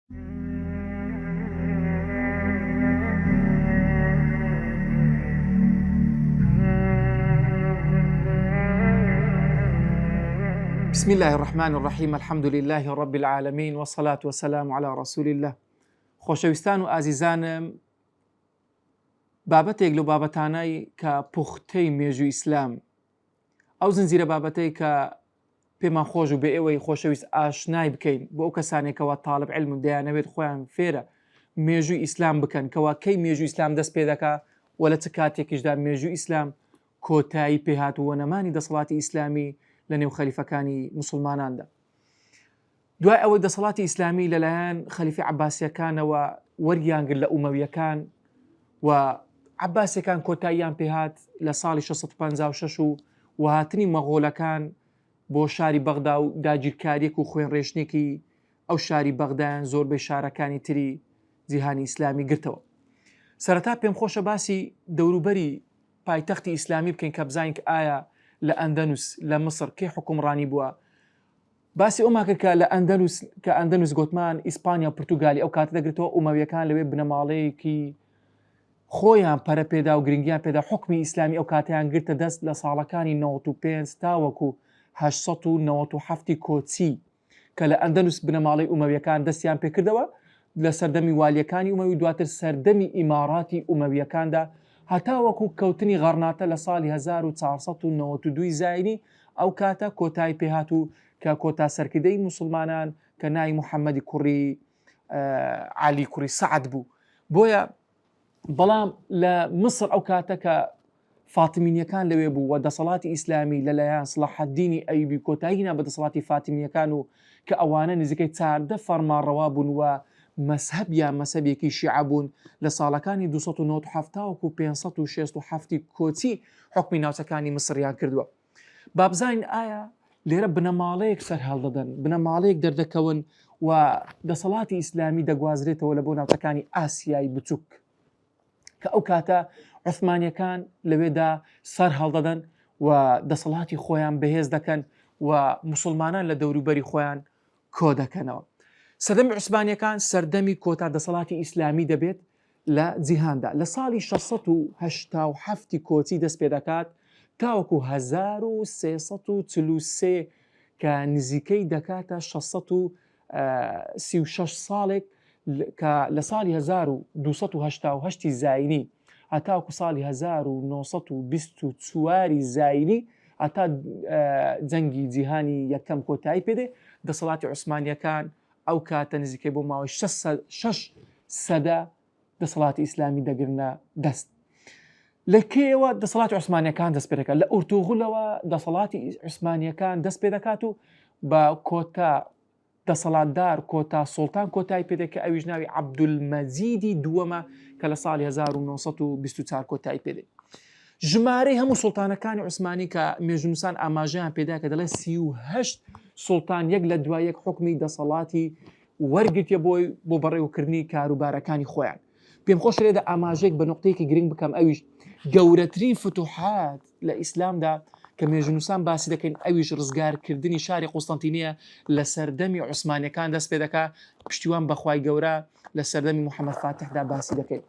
بسم الله الرحمن الرحیم الحمد لله رب العالمین والصلاة والسلام على رسول الله خۆشەویستان و ئازیزانم بابەتێک لەو بابەتانای کە پوختەی مێژوو ئیسلام ئەو زنجیرە بابەتەی کە پێمان خۆش و بە ئێوەی خۆشەویست ئاشنای بکەین بۆ ئەو کەسانێک کەوا تاڵب علم و دەیانەوێت خۆیان فێرە مێژووی ئیسلام بکەن کەوا کەی مێژوو ئیسلام دەست پێ دەکا و لە چ کاتێکیشدا مێژوو ئیسلام کۆتایی پێهات و نەمانی دەسەڵاتی ئیسلامی لە نێو خەلیفەکانی مسلماناندا. دوای ئەوەی دەسەڵاتی ئیسلامی لەلایەن خەلیفی عەباسیەکانەوە وەریان گرت لە ئومەویەکان و عەباسیەکان کۆتاییان پێهات لە ساڵی 656 و وهاتنی مەغۆلەکان بۆ شاری بەغدا و داگیرکاریەک و خوێنڕێژنێکی ئەو شاری بەغدایان زۆربەی شارەکانی تری جیهانی ئیسلامی گرتەوە. سەرەتا پێم خۆشە باسی دەوروبەری پایتەختی ئیسلامی بکەین کە بزانین کە ئایا لە ئەندەنوس لە میسر کێ حوکمڕانی بووە باسی ئەومان کرد کە لە ئەندەلوس کە ئەندەلوس گۆتمان ئیسپانیا و پرتوگالی ئەو کاتە دەگرتەوە ئومەویەکان لەوێ بنەماڵەیەکی خۆیان پەرە پێدا و گرنگیان پێدا حکمی ئیسلامی ئەو کاتیان گرتە دەست لە ساڵەکانی 95 تاوەکو 897 کۆچی کە لە ئەندەلوس بنەماڵەی ئومەویەکان دەستیان پێکردەوە لە سەردەمی والیەکانی ئومەوی دواتر سەردەمی ئیماراتی ئومەویەکاندا هەتاوەکو کەوتنی غەڕناتە لە ساڵی 1492 زایینی ئەو کاتە کۆتای پێهات و کە کۆتا سەرکردەی موسڵمانان کە ناوی محەممەدی کوڕی عەلی کوڕی سەعد بوو بۆیە بەڵام لە میسر ئەو کاتە کە فاتمینیەکان لەوێ بوو و دەسەڵاتی ئیسلامی لەلایەن سڵاحەدینی ئەیوبی کۆتایی هینا بە دەسەڵاتی فاتمیەکان و کە ئەوانە نزیکەی 14 فەرمانڕەوا بوون و مەزهەب یان مەزهەبێکی شیعە بوون لە ساڵەکانی 297 تاوەکو 567 کۆچی حوکمی ناوچەکانی میسریان کردووە. با بزانین ئایا لێرە بنەماڵەیەک سەر هەڵدەدەن، بنەماڵەیەک دەردەکەون و دەسەڵاتی ئیسلامی دەگوازرێتەوە لە بۆ ناوچەکانی ئاسیای بچووک کە ئەو کاتە عوسمانیەکان لەوێدا سەر هەڵدەدەن و دەسەڵاتی خۆیان بەهێز دەکەن و مسلمانان لە دەوروبەری خۆیان کۆ دەکەنەوە. سەردەمی عوسمانیەکان سەردەمی کۆتا دەسەڵاتی ئیسلامی دەبێت لە جیهاندا لە ساڵی 687 کۆچی دەست پێدەکات تاوەکو 1343 کە نزیکەی دەکاتە 636 ساڵێک کە لە ساڵی 1288 زاینی هەتاوەکو ساڵی 1924 زاینی هەتا جەنگی جیهانی یەکەم کۆتایی پێدێ دەسەڵاتی عوسمانیەکان ئەو کاتە نزیکەی بۆ ماوەی شەش سەدە دەسەڵاتی ئیسلامی دەگرنە دەست. لە کێیەوە دەسەڵاتی عوسمانیەکان دەست پێ دەکات لە ئورتوغلەوە دەسەڵاتی عوسمانیەکان دەست پێ دەکات و بە کۆتا دەسەڵاتدار کۆتا سوڵتان کۆتای پێ دێت کە ئەویش ناوی عەبدولمەجیدی دووەمە کە لە ساڵی 1924 کۆتایی پێ دێت. ژمارەی هەموو سوڵتانەکانی عوسمانی کە مێژوونووسان ئاماژەیان پێدا کە دەڵێ 38 سوڵتان یەک لە دوای یەک حکومی دەسەڵاتی وەرگرتیە بۆی بۆ بەڕێوەکردنی کاروبارەکانی خۆیان. پێم خۆشە لێدا ئاماژەیەک بە نوقتەیەکی گرنگ بکەم ئەویش گەورەترین فتوحات لە ئیسلامدا کە مێژوونووسان باسی دەکەین ئەویش ڕزگارکردنی شاری قوستەنتینیە لە سەردەمی عوسمانیەکان دەست پێ دەکا پشتیوان بەخوای گەورە لە سەردەمی محەممەد فاتحدا باسی دەکەین.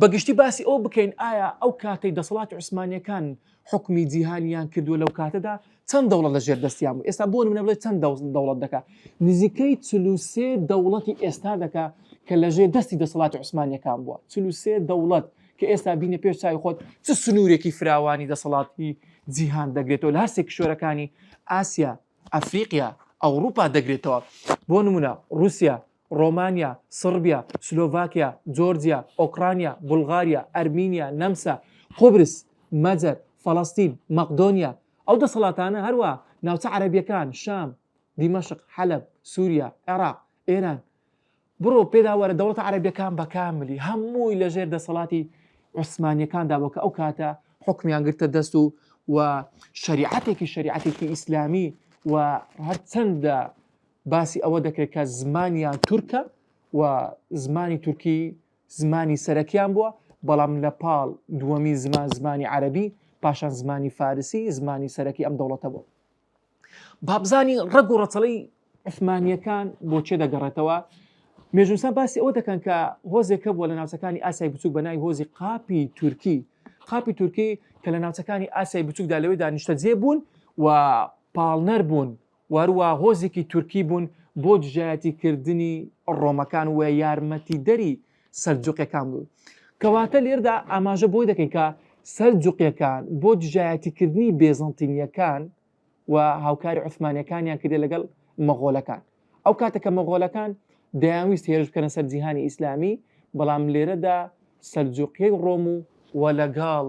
بە گشتی باسی ئەوە بکەین ئایا ئەو کاتەی دەسەڵاتی عوسمانیەکان حکومی جیهانیان کردووە لەو کاتەدا چەند دەوڵەت لە ژێر دەستیان بوو ئێستا بۆ نمونە بڵێ چەند دەوڵەت دەکا نزیکەی 43 دەوڵەتی ئێستا دەکا کە لە ژێر دەستی دەسەڵاتی عوسمانیەکان بووە 43 دەوڵەت کە ئێستا بینە پێش چاوی خۆت چ سنوورێکی فراوانی دەسەڵاتی جیهان دەگرێتەوە لە هەرسێ کشوەرەکانی ئاسیا ئەفریقیا ئەوروپا دەگرێتەوە بۆ نمونە رووسیا ڕۆمانیا، سڕبیا، سلۆڤاکیا، جۆرجیا، ئۆکرانیا، بوڵغاریا، ئەرمینیا، نەمسا، قوبرس، مەجەر، فەڵەستین، مەقدۆنیا، ئەو دەسەڵاتانە هەروەها ناوچە عەرەبییەکان، شام، دیمەشق، حەلەب، سوریا، عێراق، ئێران. بڕۆ پێدا وەرە دەوڵەتە عەرەبییەکان بە کاملی هەمووی لە ژێر دەسەڵاتی عوسمانییەکاندا بووە کە ئەو کاتە حوکمیان گرتە دەست و و شەریعەتێکی شەریعەتێکی ئیسلامی و هەرچەندە باسی ئەوە دەکرێت کە زمانیان تورکە و زمانی تورکی زمانی سەرەکیان بووە، بەڵام لە پاڵ دووەمین زمان زمانی عەرەبی، پاشان زمانی فارسی زمانی سەرەکی ئەم دەوڵەتە بووە. با بزانین ڕەگ و ڕەچەڵەی عوسمانییەکان بۆ چێ دەگەڕێتەوە؟ مێژوونسان باسی ئەوە دەکەن کە هۆزێک هەبووە لە ناوچەکانی ئاسیای بچووک بە ناوی هۆزی قاپی تورکی، قاپی تورکی کە لە ناوچەکانی ئاسیای بچووکدا لەوێدا نیشتەجێ بوون و پاڵنەر بوون و هەروە هۆزێکی تورکی بوون بۆ دژایەتیکردنی ڕۆمەکان و یارمەتیدەری سەلجوقیەکان بوون. کەواتە لێردا ئاماژە بۆی دەکەین کە سەلجوقیەکان بۆ دژایەتیکردنی بێزەنتینیەکان و هاوکاری عوسمانیەکانیان کردە لەگەڵ مەغۆلەکان. ئەو کاتە کە مەغۆلەکان دەیانویست هێرش بکەنە سەر جیهانی ئیسلامی، بەڵام لێرەدا سەلجوقیەی ڕۆم و و لەگەڵ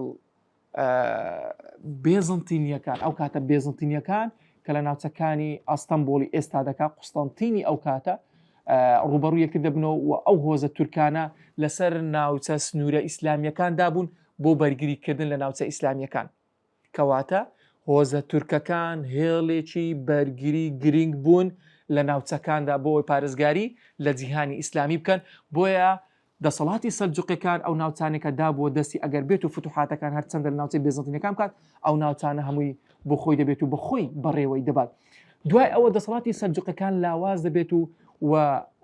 بێزنتینیەکان ئەو کاتە بێزنتینیەکان کە لە ناوچەکانی ئەستەمبۆڵی ئێستا دەکا قوستەنتینی ئەو کاتە ڕوبەڕوو یەکتر دەبنەوە و ئەو هۆزە تورکانە لەسەر ناوچە سنوورە ئیسلامیەکان دابوون بۆ بەرگریکردن لە ناوچە ئیسلامیەکان. کەواتە هۆزە تورکەکان هێڵێکی بەرگری گرنگ بوون لە ناوچەکاندا بۆ ئەوەی پارێزگاری لە جیهانی ئیسلامی بکەن، بۆیە دەسەڵاتی سەلجوقیەکان ئەو ناوچانەی کە دابووە دەستی ئەگەر بێت و فتوحاتەکان هەرچەندە لە ناوچەی بێزەنتینەکان بکات ئەو ناوچانە هەمووی بۆ خۆی دەبێت و بەخۆی بەڕێوەی دەبات. دوای ئەوە دەسەڵاتی سەلجوقەکان لاواز دەبێت و و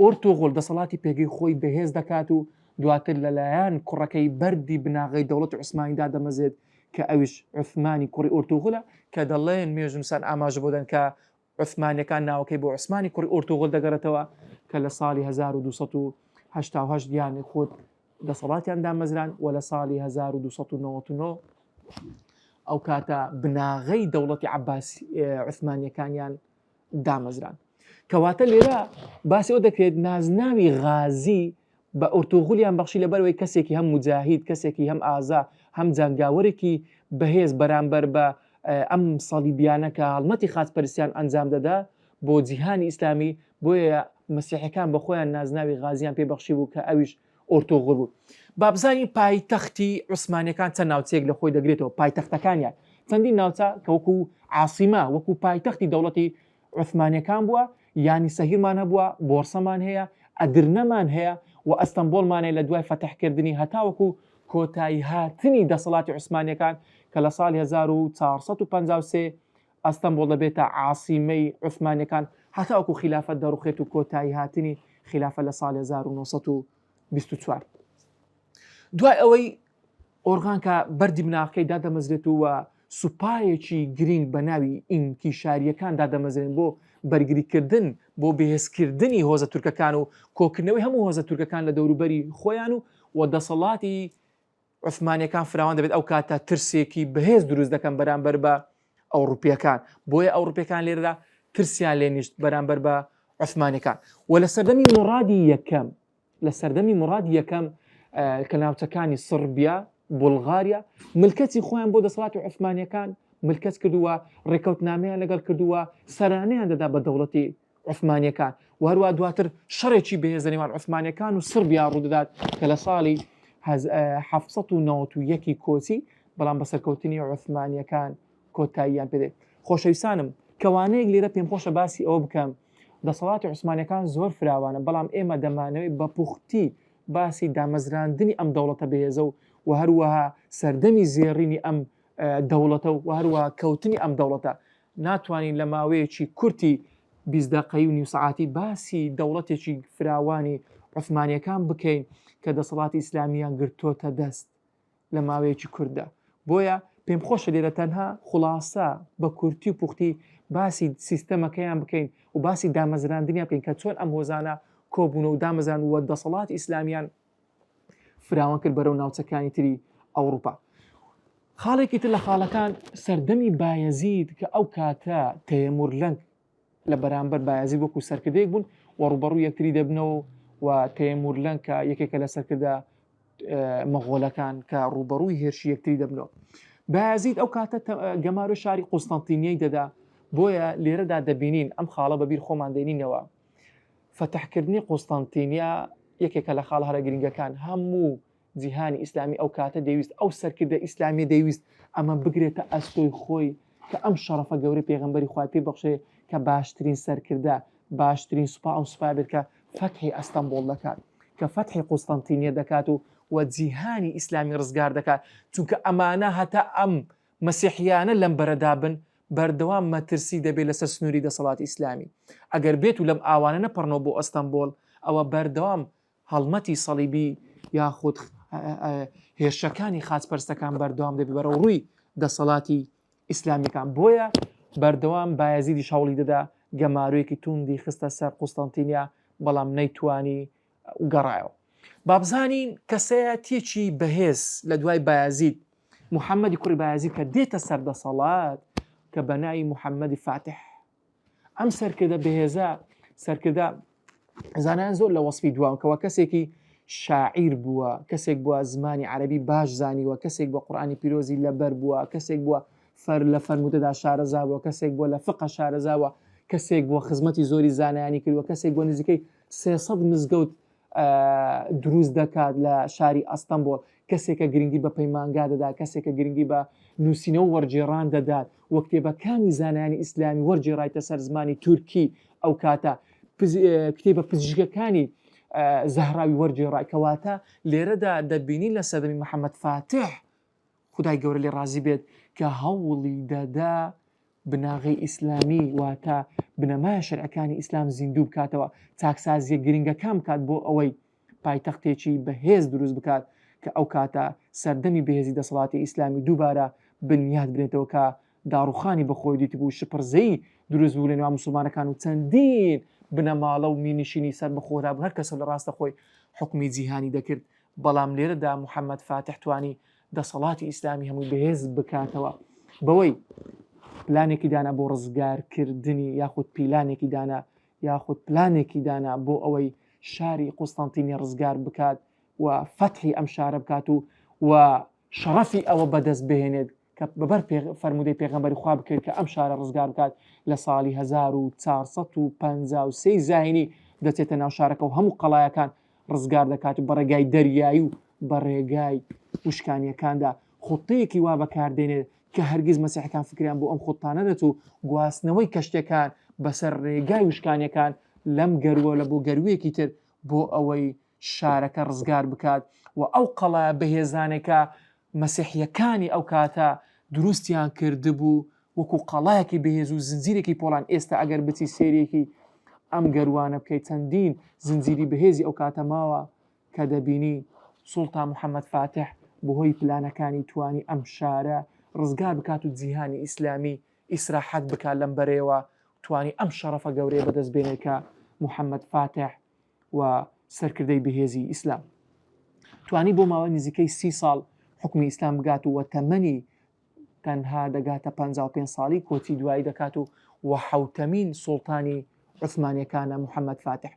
ئۆرتۆغۆل دەسەڵاتی پێگەی خۆی بەهێز دەکات و دواتر لەلایەن کوڕەکەی بەردی بناغەی دەوڵەتی عوسمانی دادەمەزێت کە ئەویش عوسمانی کوڕی ئۆرتوغلە کە دەڵێن مێژونوسان ئاماژە بۆ دەن کە عوسمانیەکان ناوەکەی بۆ عوسمانی کوڕی ئۆرتوغل دەگەڕێتەوە کە لە ساڵی 1288 یانی خود دەسەڵاتیان دامەزران و لە ساڵی 1299 ئەو کاتە بناغەی دەوڵەتی عباس عوسمانیەکانیان دامەزران. کەواتە لێرە باسی ئەوە دەکرێت نازناوی غازی بە ئۆرتۆغولیان بەخشی لەبەرئەوەی کەسێکی هەم موجاهید، کەسێکی هەم ئازا، هەم جەنگاوەرێکی بەهێز بەرامبەر بە ئەم سەڵیبیانە کە هەڵمەتی خاچپەرستیان ئەنجام دەدا بۆ جیهانی ئیسلامی، بۆیە مەسیحیەکان بە خۆیان نازناوی غازیان پێ بەخشیبوو کە ئەویش ئۆرتۆغول بوو. با بزانین پایتەختی عوسمانیەکان چەند ناوچەیەک لە خۆی دەگرێتەوە، پایتەختەکانیان چەندین ناوچە کە وەکو عاسیمە وەکو پایتەختی دەوڵەتی عوسمانیەکان بووە، یانی سەهیرمان هەبووە، بۆرسەمان هەیە، ئەدرنەمان هەیە و ئەستەنبۆڵمان هەیە لە دوای فەتحکردنی هەتاوەکو کۆتایی هاتنی دەسەڵاتی عوسمانیەکان کە لە ساڵی 1453 ئەستەنبۆڵ دەبێتە عاسیمەی عوسمانیەکان هەتاوەکو خیلافەت دەڕوخێت و کۆتایی هاتنی خیلافە لە ساڵی 1924. دوای ئەوەی ئۆرغان کە بەردی بناغەکەی دادەمەزرێت و سوپایەکی گرینگ بە ناوی ئینکیشارییەکان دادەمەزرێن بۆ بەرگریکردن بۆ بەهێزکردنی هۆزە تورکەکان و کۆکردنەوەی هەموو هۆزە تورکەکان لە دەوروبەری خۆیان و و دەسەڵاتی عوسمانیەکان فراوان دەبێت ئەو کاتە ترسێکی بەهێز دروست دەکەن بەرامبەر بە ئەوڕوپیەکان بۆیە ئەوڕوپیەکان لێرەدا ترسیان لێ نیشت بەرامبەر بە عوسمانەکان و لە سەردەمی مڕادی یەکەم لە سەردەمی مڕادی یەکەم کە ناوچەکانی سڕبیا بولغاریا ملکەچی خۆیان بۆ دەسەڵاتی عوسمانیەکان ملکەچ کردووە ڕێکەوتنامەیان لەگەڵ کردووە سەرانەیان دەدا بە دەوڵەتی عوسمانیەکان و هەروە دواتر شەڕێکی بەهێز لە نێوان عوسمانیەکان و سڕبیا ڕوودەدات کە لە ساڵی 1991 کۆچی بەڵام بە سەرکەوتنی عوسمانیەکان کۆتاییان پێدێت خۆشەویستانم کەوانەیەک لێرە پێم خۆشە باسی ئەوە بکەم دەسەڵاتی عوسمانیەکان زۆر فراوانە بەڵام ئێمە دەمانەوەی بە پوختی باسی دامەزراندنی ئەم دەوڵەتە بەهێزە و و هەروەها سەردەمی زێڕینی ئەم دەوڵەتە و هەروەها کەوتنی ئەم دەوڵەتە ناتوانین لە ماوەیەکی کورتی 20 دقەی و نیو سەعاتی باسی دەوڵەتێکی فراوانی عوسمانیەکان بکەین کە دەسەڵاتی ئیسلامیان گرتۆتە دەست لە ماوەیەکی کورتدا. بۆیە پێم خۆشە لێرە تەنها خوڵاسە بە کورتی و پوختی باسی سیستەمەکەیان بکەین و باسی دامەزراندنیان بکەین کە چۆن ئەم هۆزانە کۆبوونەوە و دامەزران و دەسەڵاتی ئیسلامیان فراوان کرد بەرەو ناوچەکانی تری ئەوروپا. خاڵێکی تر لە خاڵەکان سەردەمی بایەزید کە ئەو کاتە تەیەمورلەنگ لە بەرامبەر بایەزید وەکو سەرکردەیەک بوون و ڕوبەڕوو یەکتری دەبنەوە و تەیمورلەنگ کە یەکێکە لە سەرکردە مەغۆلەکان کە ڕوبەڕووی هێرشی یەکتری دەبنەوە بایەزید ئەو کاتە گەمارۆ شاری قوستەنتینیەی دەدا بۆیە لێرەدا دەبینین ئەم خاڵە بەبیر خۆمان دێنینەوە فەتحکردنی قوستەنتینیا یەکێکە لە خاڵ هەرە گرنگەکان هەموو جیهانی ئیسلامی ئەو کاتە دەیویست، ئەو سەرکردە ئیسلامیە دەیویست ئەمە بگرێتە ئەستۆی خۆی کە ئەم شەڕەفە گەورەی پێغەمبەری خوای پێ بەخشێ کە باشترین سەرکردە، باشترین سوپا ئەو سوپایە بێت کە فەتحی ئەستەنبوڵ دەکات، کە فەتحی قوستەنتینیە دەکات و و جیهانی ئیسلامی ڕزگار دەکات، چونکە ئەمانە هەتا ئەم مەسیحیانە لەم بەرەدا بن. بەردەوام مەترسی دەبێت لەسەر سنووری دەسەڵاتی ئیسلامی. ئەگەر بێت و لەم ئاوانە نەپەڕنەوە بۆ ئەستەنبۆڵ، ئەوە بەردەوام هەڵمەتی سەڵیبی یاخود هێرشەکانی خاچپەرستەکان بەردەوام دەبێت بەرەو ڕووی دەسەڵاتی ئیسلامیەکان. بۆیە بەردەوام بایەزیدیش هەوڵی دەدا، گەمارۆیەکی توندی خستە سەر قوستەنتینیا، بەڵام نەیتوانی و گەڕایەوە. بابزانین کەسایەتیەکی بەهێز لە دوای بایەزید محەممەدی کوڕی بایەزید کە دێتە سەر دەسەڵات کە بە ناوی محەممەدی فاتح ئەم سەرکردە بەهێزە سەرکردە زانایان زۆر لە وەسفی دوام کەەوە کەسێکی شاعیر بووە کەسێک بووە زمانی عەربی باش زانیوە کەسێک بە قورآانی پیرۆزی لەبەر بووە کەسێک بووە فەر لە فەرموودەدا شارەزا بووە کەسێک بووە لە فقە شارەزاوە کەسێک بووە خزمەتی زۆری زانایانی کردووە کەسێک بۆ نزیکەی 300 مزگەوت دروست دەکات لە شاری ئەستەمبۆڵ، کەسێکە گرنگی بە پەیمانگا دەدات، کەسێکە گرنگی بە نووسینەوە و وەرگێڕان دەدات و کتێبەکانی زانایانی ئیسلامی وەرگێڕایتە سەر زمانی تورکی ئەو کاتە کتێبە پزیشکەکانی زەهراوی وەرگێڕای کەواتە لێرەدا دەبینین لە سەردەمی محەممەد فاتح خودای گەورە لێ ڕازی بێت کە هەوڵی دەدا بناغەی ئیسلامی واتە بنەمایە شەرعەکانی ئیسلام زیندوو بکاتەوە، چاکسازییە گرنگەکان بکات بۆ ئەوەی پایتەختێکی بەهێز دروست بکات کە ئەو کاتە سەردەمی بەهێزی دەسەڵاتی ئیسلامی دووبارە بنیات بنێتەوە کە داڕوخانی بەخۆی دیتبوو شپرزەیی دروست بوو لە نێوان موسڵمانەکان و چەندین بنەماڵە و میرنشینی سەربەخۆدا بوون هەر کەسە لە ڕاستە خۆی حوکمی جیهانی دەکرد بەڵام لێرەدا محەممەد فاتح توانی دەسەڵاتی ئیسلامی هەمووی بەهێز بکاتەوە بەوەی پلانێکی دانا بۆ ڕزگارکردنی یاخود پیلانێکی دانا یاخود پلانێکی دانا بۆ ئەوەی شاری قوستانتینی ڕزگار بکات و فەتحی ئەم شارە بکات و و شەڕەفی ئەوە بەدەست بهێنێت کە بەبەر فەرموودەی پێغەمبەری خوا بکەوێت کە ئەم شارە ڕزگار بکات لە ساڵی 1453 زاینی دەچێتە ناو شارەکە و هەموو قەڵایەکان ڕزگار دەکات و بە ڕێگای دەریایی و بە ڕێگای وشکانیەکاندا خوتەیەکی وا بەکاردێنێت کە هەرگیز مەسیحەکان فکریان بۆ ئەم خوتانە نەچوو گواستنەوەی کەشتەکان بەسەر ڕێگای وشکانیەکان لەم گەروە لە بۆ گەرویەکی تر بۆ ئەوەی شارەکە ڕزگار بکات و ئەو قەڵایە بەهێزانێکە مەسیحیەکانی ئەو کاتە دروستیان کردبوو وەکو قەڵایەکی بەهێز و زنجیرێکی پۆڵان ئێستا ئەگەر بچی سێریەکی ئەم گەروانە بکەیت چەندین زنجیری بەهێزی ئەو کاتە ماوە کە دەبینی سوڵتان محەممەد فاتح بەهۆی پلانەکانی توانی ئەم شارە ڕزگار بکات و جیهانی ئیسلامی ئیسراحەت بکات لەم بەرەیەوە توانی ئەم شەڕەفە گەورەیە بەدەست بێنێت کە محەممەد فاتح و سەرکردەی بەهێزی ئیسلام توانی بۆ ماوەی نزیکەی سی ساڵ حکومی ئیسلام بگات و تەمەنی تەنها دەگاتە 55 ساڵی کۆچی دوایی دەکات و و حوتەمین سوڵتانی عوسمانیەکانە محەممەد فاتح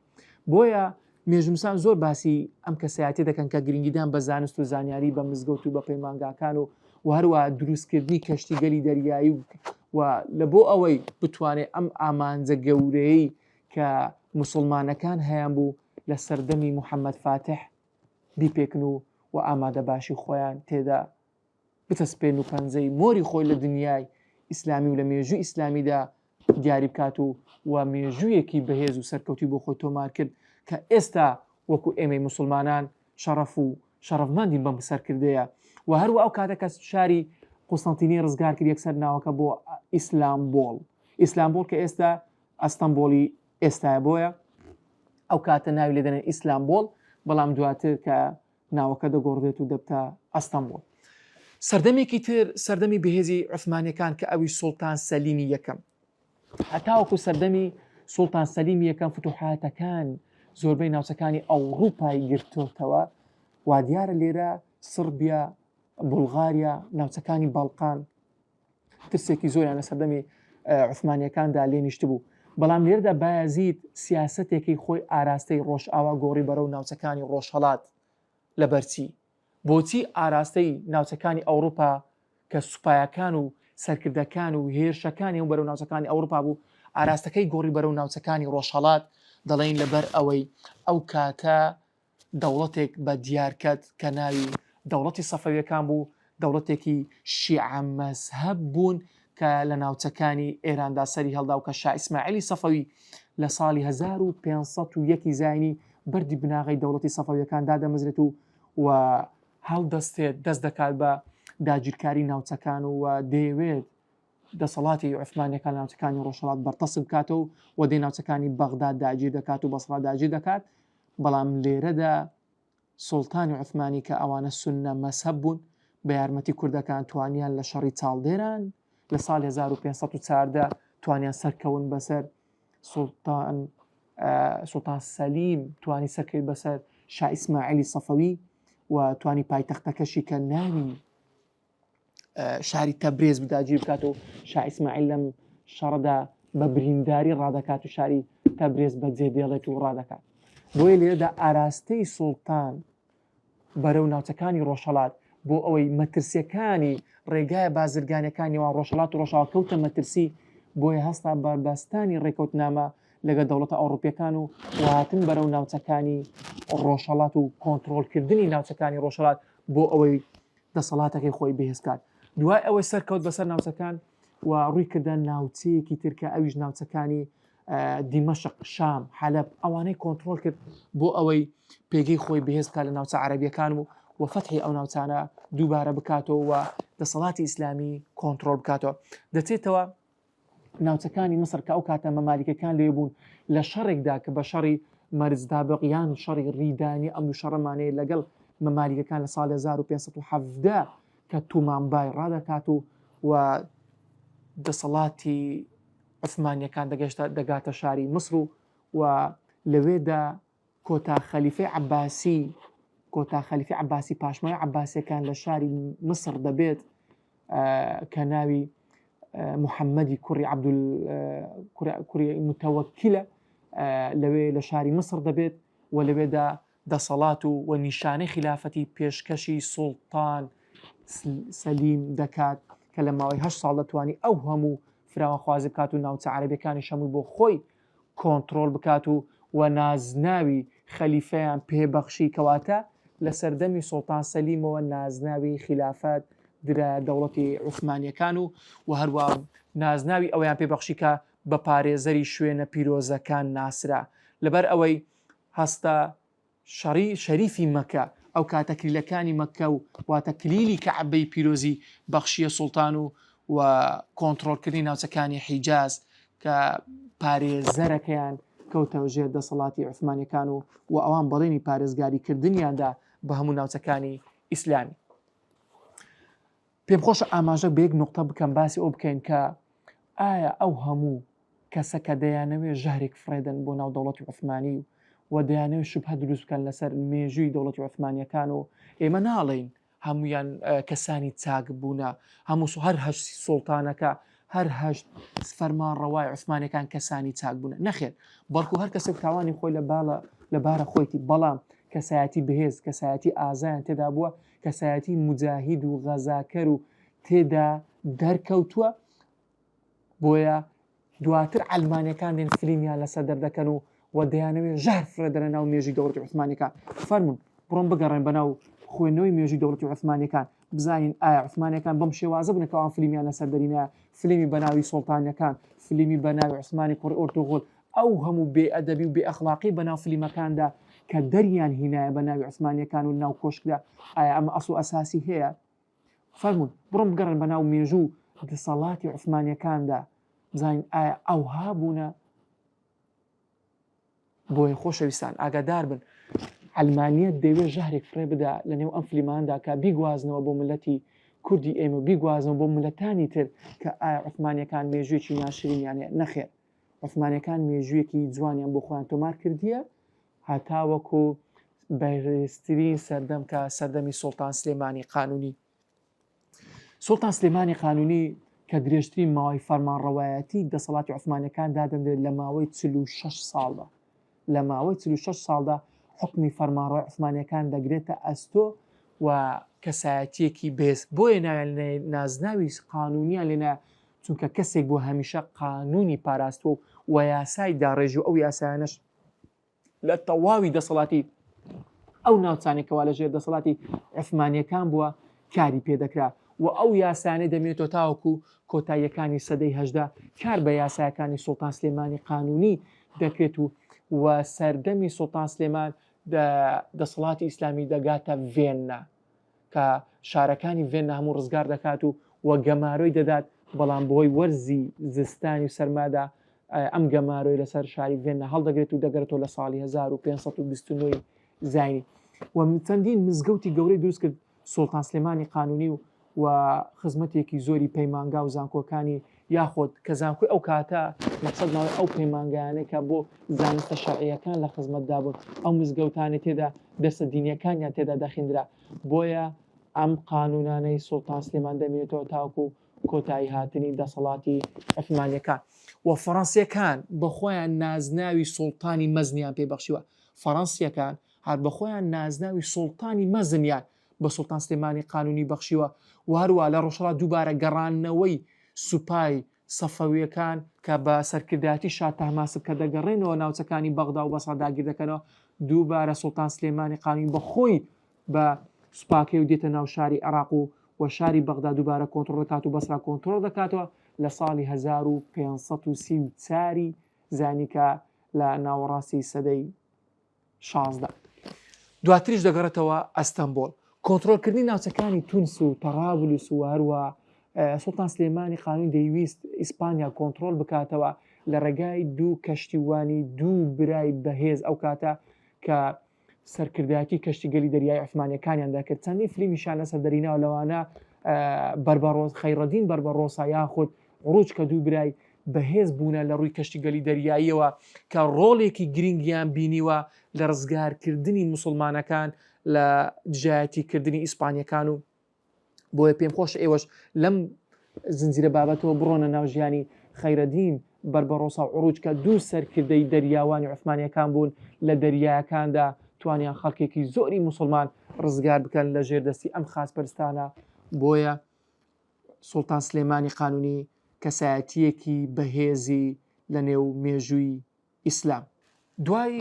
بۆیە مێژوونووسان زۆر باسی ئەم کەسایەتی دەکەن کە گرنگیدان بە زانست و زانیاری بە مزگەوت و بە پەیمانگاکان و و هەروە دروستکردنی کەشتیگەلی دەریایی و و لە بۆ ئەوەی بتوانێت ئەم ئامانجە گەورەی کە موسڵمانەکان هەیانبوو لە سەردەمی محەمەد فاتح بیپێکن و و ئامادەباشی خۆیان تێدا بچەسپێن و پەنجەی مۆری خۆی لە دنیای ئیسلامی و لە مێژووی ئیسلامیدا دیاری بکات و و مێژوویەکی بەهێز و سەرکەوتوی بۆ خۆی تۆمار کرد کە ئێستا وەکو ئێمەی موسڵمانان شەڕەف و شەڕەفمەندین بەم سەرکردەیە و هەروە ئەو کاتە کە شاری قوستەنتینی ڕزگار کرد یەکسەر ناوەکە بۆ ئیسلامبۆڵ ئیسلامبۆڵ کە ئێستا ئەستەمبۆڵی ئێستایە بۆیە ئەو کاتە ناوی لێ دەنێن ئیسلامبۆڵ بەڵام دواتر کە ناوەکە دەگۆڕدرێت و دەبتە ئەستەمبۆڵ. سەردەمێکی تر سەردەمی بەهێزی عوسمانیەکان کە ئەوی سوڵتان سەلیمی یەکەم هەتاوەکو سەردەمی سوڵتان سەلیمی یەکەم فتوحاتەکان زۆربەی ناوچەکانی ئەوروپای گرتۆتەوە وادیارە لێرە سڕبیا بولغاریا ناوچەکانی باڵقان ترسێکی زۆریان لە سەردەمی عوسمانیەکاندا لێ نیشتبوو بەڵام لێرەدا بایەزید سیاسەتێکی خۆی ئاراستەی ڕۆژئاوا گۆڕی بەرەو ناوچەکانی ڕۆژهەڵات لەبەرچی بۆچی ئاراستەی ناوچەکانی ئەوروپا کە سوپایەکان و سەرکردەکان و هێرشەکانی و بەرەو ناوچەکانی ئەوروپا بوو ئاراستەکەی گۆڕی بەرەو ناوچەکانی ڕۆژهەڵات دەڵێن لەبەر ئەوەی ئەو کاتە دەوڵەتێک بە دیارکەت کە ناوی دەوڵەتی سەفەویەکان بوو، دەوڵەتێکی شیعە مەزهەب بوون کە لە ناوچەکانی ئێراندا سەری هەڵدا و کە شا ئیسماعیلی سەفەوی لە ساڵی 1501 زایینی بەردی بناغەی دەوڵەتی سەفەویەکان دادەمەزرێت و و هەڵدەستێت دەست دەکات بە داگیرکاری ناوچەکان و دەیەوێت. دەسەڵاتی عوسمانیەکان لە ناوچەکانی ڕۆژهەڵات بەرتەسک بکاتەوە و دێ ناوچەکانی بەغداد داگیر دەکات و بەسڕا داگیر دەکات بەڵام لێرەدا سوڵتانی عوسمانی کە ئەوانە سوننە مەزهەب بوون بە یارمەتی کوردەکان توانیان لە شەڕی چاڵدێران لە ساڵی 1514 توانیان سەرکەون بەسەر سوڵتان سوڵتان سەلیم توانی سەرکەوت بەسەر شا ئیسماعیلی سەفەوی و توانی پایتەختەکەشی کە ناوی شاری تەبرێز بداگیر بکات و شا ئیسماعیل لەم شەڕەدا بە برینداری ڕادەکات و شاری تەبرێز بەجێ دێڵێت و ڕادەکات بۆیە لێرەدا ئاراستەی سوڵتان بەرەو ناوچەکانی ڕۆژهەڵات بۆ ئەوەی مەترسیەکانی ڕێگای بازرگانەکانی نێوان ڕۆژهەڵات و ڕۆژاوا کەوتە مەترسی بۆیە هەستا بە بەستانی ڕێکەوتنامە لەگەڵ دەوڵەتە ئەوڕوپیەکان و هاتن بەرەو ناوچەکانی ڕۆژهەڵات و کۆنترۆڵکردنی ناوچەکانی ڕۆژهەڵات بۆ ئەوەی دەسەڵاتەکەی خۆی بەهێز کات دوای ئەوەی سەرکەوت بەسەر ناوچەکان و ڕووی کردە ناوچەیەکی تر کە ئەویش ناوچەکانی دیمەشق شام حەلەب ئەوانەی کۆنترۆل کرد بۆ ئەوەی پێگەی خۆی بەهێز بکات لە ناوچە عەرەبیەکان و و فەتحی ئەو ناوچانە دووبارە بکاتەوە و دەسەڵاتی ئیسلامی کۆنترۆل بکاتەوە دەچێتەوە ناوچەکانی میسر کە ئەو کاتە مەمالیکەکان لێ بوون لە شەڕێکدا کە بە شەڕی مەرزدابق یان شەڕی ڕیدانی ئەم دوو شەڕەمانەیە لەگەڵ مەمالیکەکان لە ساڵی 1517 کە تومانبای ڕادەکات و و دەسەڵاتی عوسمانیەکان دەگەشتە دەگاتە شاری میسر و و لەوێدا کۆتا خەلیفەی عەباسی کۆتا خەلیفەی عەباسی پاشماوەی عەباسیەکان لە شاری میسر دەبێت کە ناوی محەممەدی کوڕی عەبدول کوڕی متەوەکیلە لەوێ لە شاری میسر دەبێت و لەوێدا دەسەڵات و و نیشانەی خیلافەتی پێشکەشی سوڵتان سەلیم دەکات کە لە ماوەی هەشت ساڵ دەتوانی ئەو هەموو فراوانخوازی بکات و ناوچە عەرەبیەکانی هەمووی بۆ خۆی کۆنتڕۆڵ بکات و و نازناوی خەلیفەیان پێ بەخشی کەواتە لە سەردەمی سوڵتان سەلیمەوە نازناوی خیلافەت درایە دەوڵەتی عوسمانیەکان و و هەروا نازناوی ئەوەیان پێ بەخشی کە بە پارێزەری شوێنە پیرۆزەکان ناسرا لەبەر ئەوەی هەستە شەڕی شەریفی مەکە، ئەو کاتە کلیلەکانی مەککە و واتە کلیلی کەعبەی پیرۆزی بەخشیە سوڵتان و و کۆنتڕۆڵکردنی ناوچەکانی حیجاز کە پارێزەرەکەیان کەوتە ژێر دەسەڵاتی عوسمانیەکان و و ئەوان بەڵێنی پارێزگاری کردنیاندا بە هەموو ناوچەکانی ئیسلامی. پێم خۆشە ئاماژە بە یەک نوقتە بکەم باسی ئەو بکەین کە ئایا ئەو هەموو کەسە کە دەیانەوێت ژەهرێک فڕێدەن بۆ ناو دەوڵەتی عوسمانی و و دەیانەوێت شوبهە دروست بکەن لەسەر مێژووی دەوڵەتی عوسمانیەکان و ئێمە ناڵێین هەمویان کەسانی چاک بوونە هەموو هەر هەشت سوڵتانەکە هەر هەشت فەرمان ڕەوای عوسمانەکان کەسانی چاک بوونە نەخێر بەڵکو هەر کەسێک تاوانی خۆی لە باڵە لە بارە خۆیتی بەڵام کەسایەتی بەهێز کەسایەتی ئازایان تێدا بووە کەسایەتی موجاهید و غەزاکەر و تێدا دەرکەوتووە بۆیە دواتر عەلمانیەکان دێن فلیمیان لەسەر دەردەکەن و و دەیانەوێت ژەهر فڕێدەنە ناو مێژوی دەوڵەتی عوسمانیەکان فەرمونون بڕۆن بگەڕێن بەناو خوێندنەوەی مێژوی دەوڵەتی عوسمانیەکان بزانین ئایا عوسمانیەکان بەم شێوازە بوون کە ئەوان فلیمیان لەسەر دەرینە فلیمی بەناوی سوڵتانەکان فلیمی بەناوی عوسمانی کوڕی ئۆرتوغول ئەو هەموو بێ ئەدەبی و بێ ئەخلاقی بەناو فلیمەکاندا کە دەریان هینایە بە ناوی عوسمانیەکان و ناو کۆشکدا ئایا ئەمە ئەسڵ و ئەساسی هەیە؟ فەرموون بڕۆن بگەڕێن بە ناو مێژوو دەسەڵاتی عوسمانیەکاندا بزانین ئایا ئەوها بوونە؟ بۆیە خۆشەویستان ئاگادار بن عەلمانیەت دەیەوێت ژەهرێک فڕێ بدا لە نێو ئەم فلیماندا کە بیگوازنەوە بۆ ملەتی کوردی ئێمە و بیگوازنەوە بۆ ملەتانی تر کە ئایا عوسمانیەکان مێژوویەکی ناشرینیان هەیە نەخێر عوسمانیەکان مێژوویەکی جوانیان بۆ خۆیان تۆمار کردیە هەتاوەکو بەرزترین سەردەم کە سەردەمی سوڵتان سلێمانی قانونی سوڵتان سلێمانی قانونی کە درێژترین ماوەی فەرمانڕەوایەتی دەسەڵاتی عوسمانیەکان دادەنرێت لە ماوەی 46 ساڵدا لە ماوەی 46 ساڵدا حکمی فەرمانڕەوای عوسمانیەکان دەگرێتە ئەستۆ و کەسایەتیەکی بێز بۆیە ناویان نازناوی قانونیان لێنا چونکە کەسێک بۆ هەمیشە قانونی پاراستوە و یاسای داڕێژی و ئەو یاسایانەش لە تەواوی دەسەڵاتی ئەو ناوچانەی کەوا لە ژێر دەسەڵاتی عوسمانیەکان بووە کاری پێدەکرا و ئەو یاسانەی دەمێنێتەوە تاوەکو کۆتاییەکانی سەدەی 18 کار بە یاساکانی سوڵتان سلێمانی قانونی دەکرێت و و سەردەمی سوڵتان سلێمان دەسەڵاتی ئیسلامی دەگاتە ڤێننا کە شارەکانی ڤێننا هەموو ڕزگار دەکات و و گەمارۆی دەدات. بەڵام بەهۆی وەرزی زستانی و سەرمادا ئەم گەمارۆی لەسەر شاری ڤێننا هەڵدەگرێت و دەگەرێتەوە لە ساڵی 1529 زاینی و چەندین مزگەوتی گەورەی دروست کرد سوڵتان سلێمانی قانونی و و خزمەتێکی زۆری پەیمانگا و زانکۆکانی یاخود کە زانکۆی ئەو کاتە مەقسەد ماوەی ئەو پەیمانگایانەی کە بۆ زانستە شەرعیەکان لە خزمەتدا بوون ئەو مزگەوتانی تێدا دەرسە دینیەکانیان تێدا دەخیندرا بۆیە ئەم قانونانەی سوڵتان سلێمان دەمێنێتەوە تاوەکو کۆتایی هاتنی دەسەڵاتی عوسمانیەکان و فەڕەنسیەکان بەخۆیان نازناوی سوڵتانی مەزنیان پێ بەخشیوە فەڕەنسیەکان هەر بەخۆیان نازناوی سوڵتانی مەزنیان بە سوڵتان سلێمانی قانونی بەخشیوە و هەروە لە ڕۆژهەڵات دووبارە گەڕاندنەوەی سوپای سەفەویەکان کە بە سەرکردایەتی شا تەهماسب کە دەگەڕێنەوە ناوچەکانی بەغدا و بەسڕە داگیر دەکەنەوە دووبارە سوڵتان سلێمانی قانونی بەخۆی بە سوپاکەی و دێتە ناو شاری عێراق و و شاری بەغدا دووبارە کۆنتڕۆڵ دەکات و بەسرا کۆنتڕۆڵ دەکاتەوە لە ساڵی 1534 زانی کە لە ناوەڕاستی سەدەی 16 دواتریش دەگەڕێتەوە ئەستەنبۆڵ کۆنترۆڵکردنی ناوچەکانی تونس و تەڕابلوس و هەروە سوڵتان سلێمانی قانون دەیویست ئیسپانیا کۆنترۆڵ بکاتەوە لە ڕێگای دوو کەشتیوانی دوو برای بەهێز ئەو کاتە کە سەرکردایەتی کەشتیگەلی دەریای عوسمانیەکانیان دەکرد چەندین فلیمیشان لەسەر دەریناوە لەوانە بەربەڕۆز خەیڕەدین بەربەڕۆسا یاخود عروج کە دوو برای بەهێز بوونە لە ڕووی کەشتیگەلی دەریاییەوە کە ڕۆڵێکی گرنگیان بینیوە لە ڕزگارکردنی مسلمانەکان لە دژایەتیکردنی ئیسپانیەکان و بۆیە پێم خۆشە ئێوەش لەم زنجیرە بابەتەوە بڕۆنە ناو ژیانی خەیرەدین بەربەڕۆسا و عروج کە دوو سەرکردەی دەریاوانی عوسمانیەکان بوون لە دەریاکاندا توانیان خەڵکێکی زۆری موسڵمان ڕزگار بکەن لە ژێر دەستی ئەم خاچپەرستانە بۆیە سوڵتان سلێمانی قانونی کەسایەتیەکی بەهێزی لە نێو مێژووی ئیسلام. دوای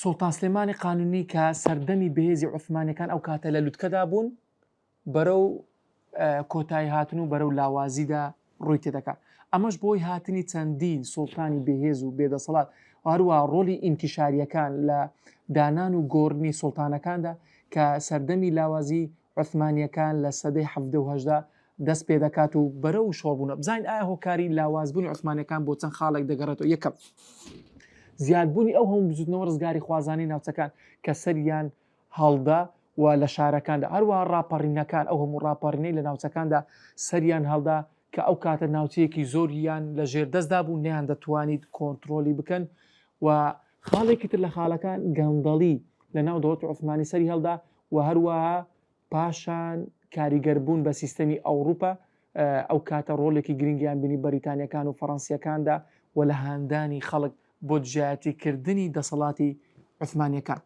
سوڵتان سلێمانی قانونی کە سەردەمی بەهێزی عوسمانیەکان ئەو کاتە لە لوتکەدا بوون بەرەو کۆتایی هاتن و بەرەو لاوازیدا ڕووی تێدەکات ئەمەش بۆی هاتنی چەندین سوڵتانی بەهێز و بێدەسەڵات و هەروە ڕۆلی ئینکیشاریەکان لە دانان و گۆڕنی سوڵتانەکاندا کە سەردەمی لاوازی عوسمانییەکان لە سەدەی 17 و 18 دەست پێ دەکات و بەرەو شۆڕبوونە بزانین ئایا هۆکاری لاوازبوونی عوسمانیەکان بۆ چەند خاڵێک دەگەڕێتەوە یەکەم زیادبوونی ئەو هەموو بزوتنەوە ڕزگاری خوازانەی ناوچەکان کە سەریان هەڵدا و لە شارەکاندا هەروەها ڕاپەڕینەکان ئەو هەموو ڕاپەڕینەی لە ناوچەکاندا سەریان هەڵدا کە ئەو کاتە ناوچەیەکی زۆریان لە ژێر دەستدا بوو نیان دەتوانیت کۆنتترۆلی بکەن و خاڵێکی تر لە خاڵەکان گەندەڵی لە ناو دەوڵەتی عوسمانی سەری هەڵدا و هەروەها پاشان کاریگەر بوون بە سیستەمی ئەوروپا ئەو کاتە ڕۆلێکی گرنگیان بینی بەریتانیەکان و فەڕەنسیەکاندا و لە هاندانی خەڵک بۆ دژایەتی کردنی دەسەڵاتی عوسمانیەکان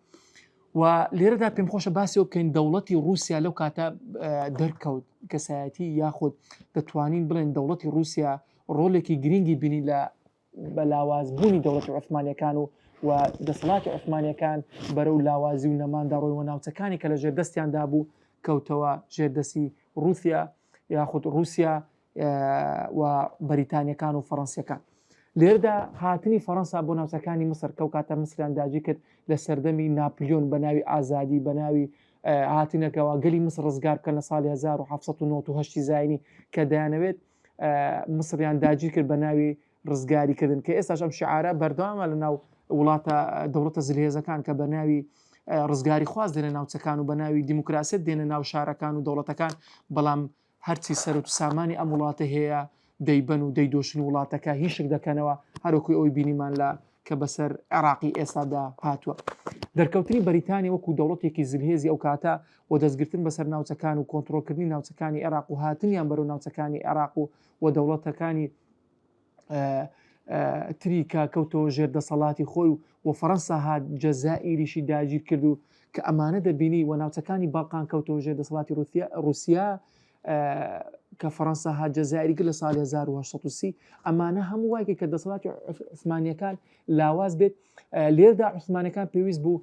و لێرەدا پێم خۆشە باسی بکەین دەوڵەتی رووسیا لەو کاتە دەرکەوت کەسایەتی یاخود دەتوانین بڵێن دەوڵەتی رووسیا ڕۆلێکی گرنگی بینی لە بە لاواز بوونی دەوڵەتی عوسمانیەکان و و دەسەڵاتی عوسمانیەکان بەرەو لاوازی و نەماندا ڕۆی و ناوچەکانی کە لە ژێر دەستیاندا بوو کەوتەوە ژێر دەستی رووسیا یاخود رووسیا و بەریتانیەکان و فەڕەنسیەکان. لێردا هاتنی فەڕەنسا بۆ ناوچەکانی مسر کەو کاتە مسریان داگیر کرد لە سەردەمی ناپلیۆن بە ناوی ئازادی بە ناوی هاتنەکەەوە گەلی مسر ڕزگار بکەن لە ساڵی 1998 زایینی کە دەیانەوێت مسریان داگیر کرد بە ناوی ڕزگاری کردن کە ئێستاش ئەم شعارە بەردەوامە لە ناو وڵاتە دەوڵەتە زلهێزەکان کە بە ناوی ڕزگاری خواز دێنە ناوچەکان و بە ناوی دیموکراسیەت دێنە ناو شارەکان و دەوڵەتەکان بەڵام هەرچی سەرت و سامانی ئەم وڵاتە هەیە دەیبەن و دەیدۆشن وڵاتەکە هیشک دەکەنەوە هەروەکوی ئەوی بینیمان لە کە بەسەر عێراقی ئێستادا هاتووە. دەرکەوتنی بەریتانیا وەکو دەوڵەتێکی زلهێزی ئەو کاتە و دەستگرتن بەسەر ناوچەکان و کۆنتڕۆڵکردنی ناوچەکانی عێراق و هاتنیان بەرەو ناوچەکانی عێراق و و دەوڵەتەکانی تری کە کەوتەوە ژێر دەسەڵاتی خۆی و و فەڕەنسا هات جەزائیریشی داگیر کرد و کە ئەمانە دەبینی و ناوچەکانی باڵقان کەوتەوە ژێر دەسەڵاتی ڕوسیا کە فەڕەنسا هات جەزائیری کرد لە ساڵی 1830 ئەمانە هەموو وایکە کە دەسەڵاتی عوسمانیەکان لاواز بێت لێردا عوسمانەکان پێویست بوو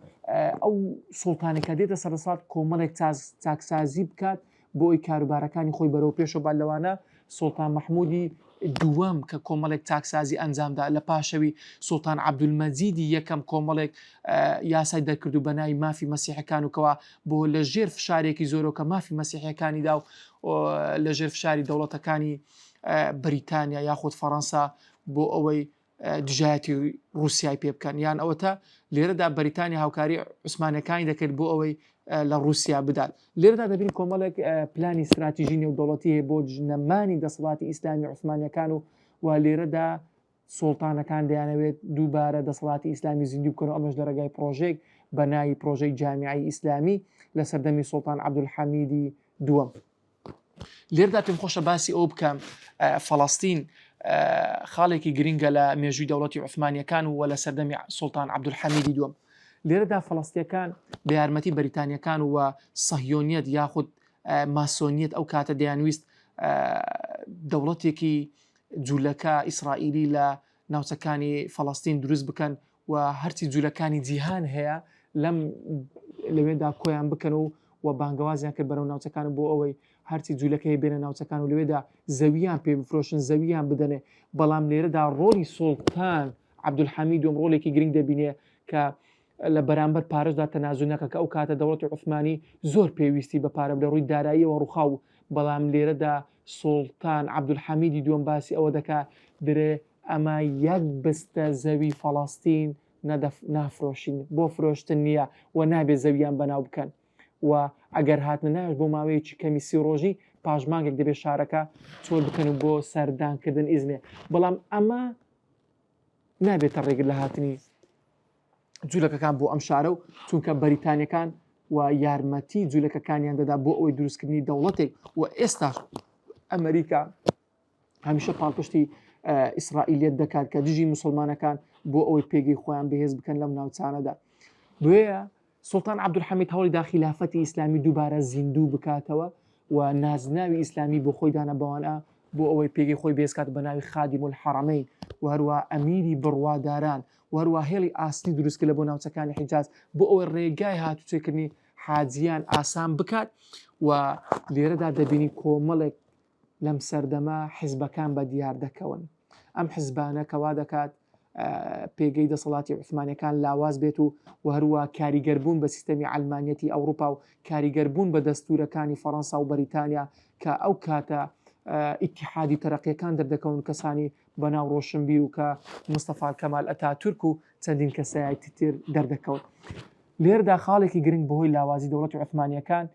ئەو سوڵتانێکە دێتە سەرسات کۆمەڵێک چاکسازی بکات بۆ ئەوی کاروبارەکانی خۆی بەرەو پێشەوە بات لەوانە سوڵتان مەحمودی دووەم کە کۆمەڵێک چاکسازی ئەنجامدا لە پاشەوی سوڵتان عەبدولمەجیدی یەکەم کۆمەڵێک یاسای دەرکرد و بەناوی مافی مەسیحەکان و کەوا بۆ لە ژێر فشارێکی زۆرەوە کە مافی مەسیحەکانی دا و لە ژێر فشاری دەوڵەتەکانی. بەریتانیا یاخود فەڕەنسا بۆ ئەوەی دژایەتی ڕووسای پێ بکەن یان ئەوەتا لێرەدا بەریتانیا هاوکاری عوسمانەکانی دەکرد بۆ ئەوەی لە رووسیا بدات لێرەدا دەبین کۆمەڵێک پلانی استراتیژی نێودەوڵەتی هەیە بۆ نەمانی دەسەڵاتی ئیسلامی عوسمانیەکان و و لێرەدا سوڵتانەکان دەیانەوێت دووبارە دەسەڵاتی ئیسلامی زیندوو بکەن و ئەمەش لە ڕێگای پرۆژێک بە ناوی پرۆژەی جامیعەی ئیسلامی لە سەردەمی سوڵتان عەبدولحەمیدی دووەم. لێردا پێم خۆشە باسی ئەو بکەم فەڵەستین خاڵێکی گرنگە لە مێژووی دەوڵەتی عوسمانیەکان و لە سەردەمی سوڵتان عەبدولحەمیدی دووەم. لێرەدا فەڵەستیەکان بە یارمەتی بەریتانیەکان و سەهیۆنیەت یاخود ماسۆنیەت ئەو کاتە دەیانویست دەوڵەتێکی جولەکە ئیسرائیلی لە ناوچەکانی فەڵەستین دروست بکەن و هەرچی جولەکانی جیهان هەیە لەم لەوێدا کۆیان بکەن و و بانگەوازیان کرد بەرەو ناوچەکان بۆ ئەوەی هەرچی جولەکەی بێنە ناوچەکان و لەوێدا زەویان پێ بفرۆشن زەویان بدەنێ بەڵام لێرەدا ڕۆڵی سوڵتان عەبدولحەمید دوم ڕۆڵێکی گرنگ دەبینێ کە لە بەرامبەر پارەشدا تەنازول نەکە کە ئەو کاتە دەوڵەتی عوسمانی زۆر پێویستی بە پارە لە ڕووی داراییەوە ڕوخاو بەڵام لێرەدا سوڵتان عەبدولحەمیدی دووەم باسی ئەوە دەکا درێ ئەمە یەک بستە زەوی فەڵەستین نافرۆشین بۆ فرۆشتن نییە و نابێ زەویان بەناو بکەن و ئەگەر هاتنە ناوێش بۆ ماوەیەکی کەمی سی ڕۆژی پاش مانگێک دەبێت شارەکە چۆل بکەن و بۆ سەردانکردن ئیزنێ بەڵام ئەمە نابێتە ڕێگر لە هاتنی جولەکەکان بۆ ئەم شارە و چونکە بەریتانیەکان و یارمەتی جولەکەکانیان دەدا بۆ ئەوەی دروستکردنی دەوڵەتێک و ئێستاش ئەمریکا هەمیشە پاڵپشتی ئیسرائیلیت دەکات کە دژی مسلمانەکان بۆ ئەوەی پێگەی خۆیان بەهێز بکەن لەم ناوچانەدا بۆیە سوڵتان عەبدولحەمید هەوڵی دا خیلافەتی ئیسلامی دووبارە زیندوو بکاتەوە و نازناوی ئیسلامی بۆ خۆی دانا بەوانە بۆ ئەوەی پێگەی خۆی بێزکات بە ناوی خادیم الحرمین و هەروە ئەمیری بڕواداران و هەروە هێڵی ئاسنی دروست کرد لە بۆ ناوچەکانی حیجاز بۆ ئەوەی ڕێگای هاتوچێکردنی حاجیان ئاسان بکات و لێرەدا دەبینی کۆمەڵێک لەم سەردەمە حزبەکان بە دیار دەکەون. ئەم حزبانە کە وا دەکات پێگەی دەسەڵاتی عوسمانیەکان لاواز بێت و و هەروە کاریگەربوون بە سیستەمی عەلمانیەتی ئەوروپا و کاریگەربوون بە دەستورەکانی فەڕەنسا و بەریتانیا کە ئەو کاتە ئیتیحادی تەرەقیەکان دەردەکەون کەسانی بەناو ڕۆشنبیر و کە مستەفا کەمال ئەتاتورک و چەندین کەسایەتی تر دەردەکەون. لێردا خاڵێکی گرنگ بەهۆی لاوازی دەوڵەتی عوسمانیەکان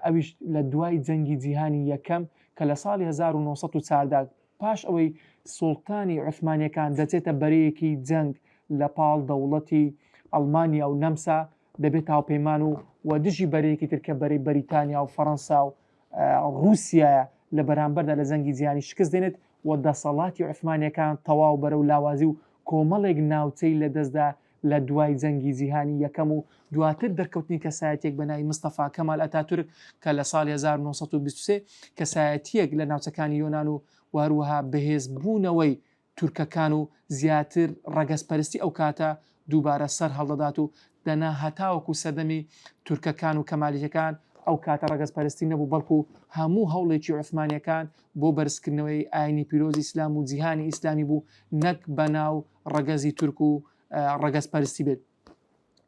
ئەویش لە دوای جەنگی جیهانی یەکەم کە لە ساڵی 1914 پاش ئەوەی سوڵتانی عوسمانیەکان دەچێتە بەرەیەکی جەنگ لە پاڵ دەوڵەتی ئەڵمانیا و نەمسا دەبێت هاوپەیمان و و دژی بەرەیەکی تر کە بەرەی بەریتانیا و فەڕەنسا و ڕووسیایە لە بەرامبەردا لە جەنگی جیهانی شکست دێنێت و دەسەڵاتی عوسمانیەکان تەواو بەرەو لاوازی و کۆمەڵێک ناوچەی لەدەستدا لە دوای جەنگی جیهانی یەکەم و دواتر دەرکەوتنی کەسایەتیەک بە ناوی مستەفا کەمال ئەتاتورک کە لە ساڵی 1923 کەسایەتیەک لە ناوچەکانی یۆنان و و هەروەها بەهێزبوونەوەی تورکەکان و زیاتر ڕەگەزپەرستی ئەو کاتە دووبارە سەر هەڵدەدات و دەنا هەتاوەکو سەردەمی تورکەکان و کەمالیەکان ئەو کاتە ڕەگەزپەرستی نەبوو بەڵکو هەموو هەوڵێکی عوسمانیەکان بۆ بەرزکردنەوەی ئاینی پیرۆزی ئیسلام و جیهانی ئیسلامی بوو نەک بەناو ڕەگەزی تورک و ڕەگەز پەرستی بێت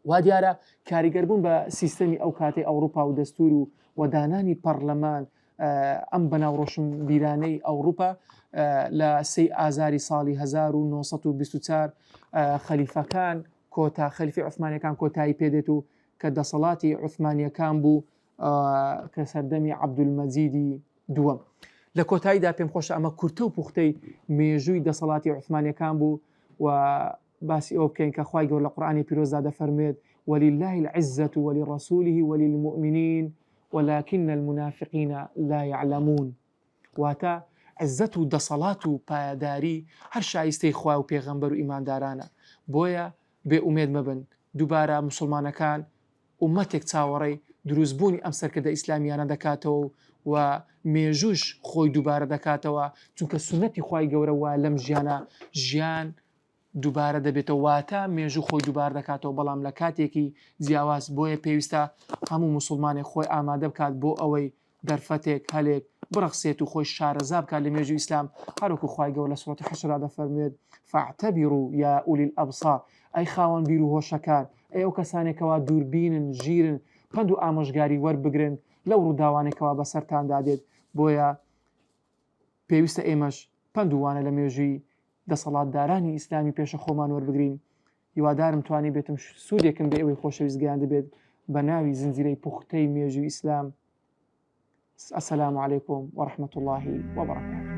وا دیارە کاریگەر بوون بە سیستەمی ئەو کاتەی ئەوروپا و دەستور و وەدانانی پەرلەمان ئەم بەناو ڕۆشنبیرانەی ئەوروپا لە سێی ئازاری ساڵی 1924 خەلیفەکان کۆتا خەلیفی عوسمانیەکان کۆتایی پێدێت و کە دەسەڵاتی عوسمانیەکان بوو کە سەردەمی عەبدولمەجیدی دووەم. لە کۆتاییدا پێم خۆشە ئەمە کورتە و پوختەی مێژووی دەسەڵاتی عوسمانیەکان بوو و باسی ئەوە بکەین کە خوای گەورە لە قورئانی پیرۆزدا دەفەرموێت ولله العزة ولرسوله وللمؤمنین ولکن المنافقین لا یعلمون واتە عزەت و دەسەڵات و پایەداری هەر شایستەی خوا و پێغەمبەر و ئیماندارانە بۆیە بێ ئومێد مەبن دووبارە موسڵمانەکان ئوممەتێک چاوەڕێی دروست بوونی ئەم سەرکردە ئیسلامیانە دەکاتەوە و مێژووش خۆی دووبارە دەکاتەوە چونکە سوننەتی خوای گەورە وایە لەم ژیانە ژیان دووبارە دەبێتەوە واتە مێژوو خۆی دووبارە دەکاتەوە بەڵام لە کاتێکی جیاواز بۆیە پێویستە هەموو موسڵمانێک خۆی ئامادە بکات بۆ ئەوەی دەرفەتێک، هەلێک، بڕەخسێت و خۆی شارەزا بکات لە مێژووی ئیسلام، هەروەکو خوای گەورە لە سورەتی حەشردا دەفەرموێت، فاعتبروا یا اولی الابصار، ئەی خاوەن بیر و هۆشەکان، ئەی ئەو کەسانەی کەوا دووربینن، ژیرن، پەند و ئامۆژگاری وەربگرن لەو ڕووداوانەی کەوا بەسەرتاندا دێت، بۆیە. پێویستە ئێمەش پەند و وانە لە مێژووی دەسەڵاتدارانی ئیسلامی پێشە خۆمان وەربگرین. هیوادارم توانیبێتم سوودێکم بە ئێوەی خۆشەویست گەیاندبێت بە ناوی زنجیرەی پوختەی مێژووی ئیسلام. السلام علیکم ورحمة اللە وبرکاته.